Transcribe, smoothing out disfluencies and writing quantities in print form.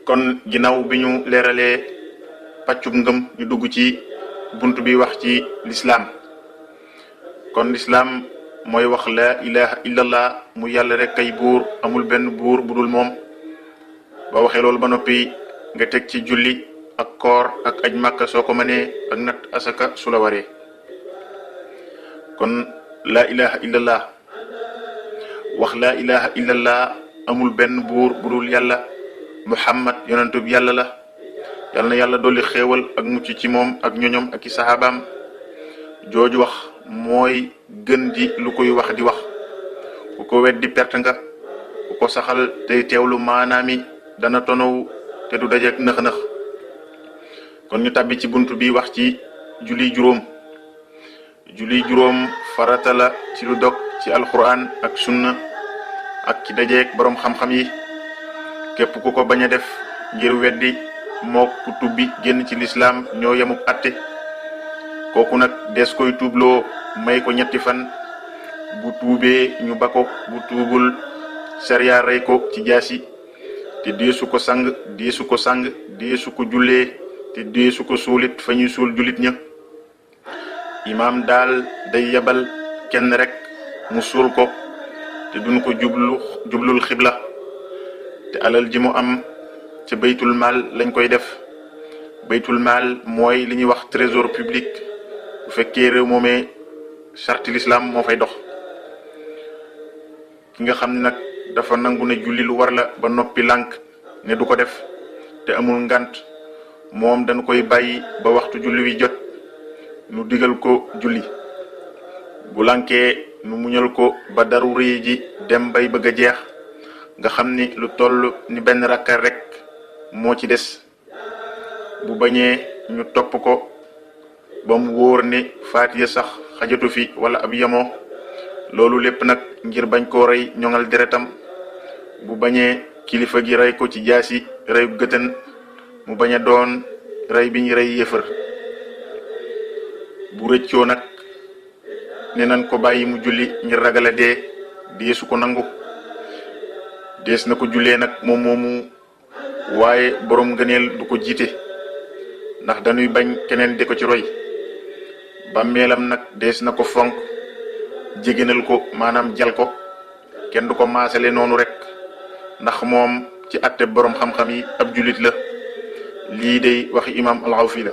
kon ginnaaw bi ñu leeralee pàccub ngëm ñu dugg ci bunt bi wax ci lislaam. kon lislaam mooy wax la ilaha illallah mu yàlla rek kay buur, amul benn buur bu dul moom. ba waxee loolu ba noppi nga teg ci julli ak koor ak aj màkka soo ko mënee ak nat asaka su la waree. kon la ilaha illallah wax la ilaha illallah amul benn buur bu dul yàlla, muhammad yonentu bi yàlla la. yàlla na yàlla dolli xéewal ak mucc ci moom ak ñoñom ak i sahabaam. jooju wax mooy gën ji lu koy wax di wax. ku ko weddi perte nga. ku ko saxal tey teewlu maanaami dana tonow te du dajeek nëx-nëx. kon ñu tàbbi ci bunt bi wax ci julli juróom. julli juróom farata la ci lu dog ci alquran ak sunna ak ci dajeek boroom xam-xam yi. képp ku ko bañ a def ngir weddi moo ku tubbi génn ci lislaam ñoo yemuk atte. kooku nag des koy tuubloo may ko 3 fan. bu tuubee ñu ba ko, bu tuubul sariya rey ko ci jaasi. te deesu ko sang deesu ko jullee te deesu ko suulit fa ñuy suul jullit ña. imaam daal day yebal kenn rek mu suul ko te duñ ko jublul xibla. te alal ji mu am ca baytul maal lañ koy def. baytul maal mooy li ñuy wax trésor public. bu fekkee réew moomee charte l'islam moo fay dox. ki nga xam ne nag dafa nangu ne julli lu war la ba noppi lànk ne du ko def te amul ngant, moom dañ koy bàyyi ba waxtu julli wi jot nu digal ko julli. bu lànkee nu muñal ko ba daruri ji dem bay bëgg a jeex, nga xam ni lu toll ni benn rakka rek moo ci des. bu bañee ñu topp ko ba mu wóor ne faatiya sax xajatu fi wala ab yemoo. loolu lépp nag ngir bañ koo rey ñoŋal deretam. bu bañee kilifa gi rey ko ci jaasi rey gëtën, mu bañ a doon rey bi ñu rey yëfër. bu rëccoo nag ne nan ko bàyyi mu julli ngir ragala dee, deesu ko nangu. dees na ko jullee nag moom moomu, waaye boroom ngëneel du ko jiite, ndax dañuy bañ keneen di ko ci roy. bàmmeelam nag dees na ko fonk, jéginal ko maanaam jal ko. kenn du ko maasale noonu rek, ndax moom ci atte boroom xam-xam yi ab jullit la. lii day waxi imam al-Awfi la.